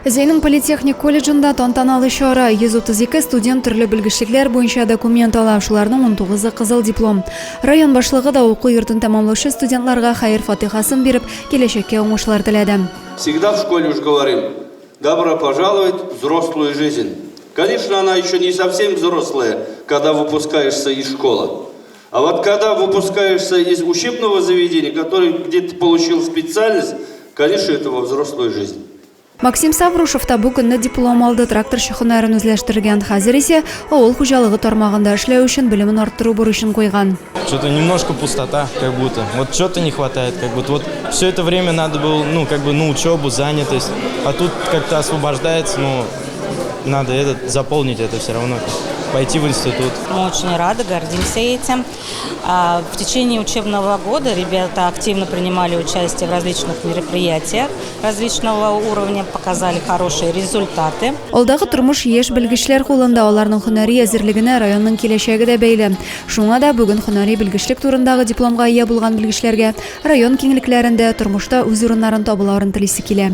Зәйнең политехник колледжында тантаналы чара. 132 студент төрле белгечлекләр буенча документ ала, шуларның 19-ы кызыл диплом. Район башлыгы да уку йортын тәмамлаучы студентларга хәер-фатыйхасын биреп, киләчәккә уңышлар теләде. Всегда в школе уж говорим, добро пожаловать в взрослую жизнь. Конечно, она еще не совсем взрослая, когда выпускаешься из школы. А вот когда выпускаешься из учебного заведения, который где ты получил специальность, конечно, это во взрослую жизнь. Максим Саврушев та бу көнне диплом алды, тракторчы һөнәрен үзләштергән. Хәзер исә авыл хуҗалыгы тармагында эшләү өчен белемен арттыру бурычын куйган. Что-то немножко пустота, как будто. Вот что-то не хватает, как будто. Вот все это время надо было, ну, как бы, ну, учебу, занятость. А тут как-то освобождается, ну, надо этот, заполнить это все равно, пойти в институт. Мы очень рады, гордимся этим. В течение учебного года ребята активно принимали участие в различных мероприятиях различного уровня, показали хорошие результаты. Алдагы тормыш яшь белгечләр кулында, аларның һөнәри әзерлегенә районның киләчәге дә бәйле. Шуңа да бүген һөнәри белгечлек турындагы дипломга ия булган белгечләргә район киңлекләрендә тормышта үз урыннарын табуларын телисе килә.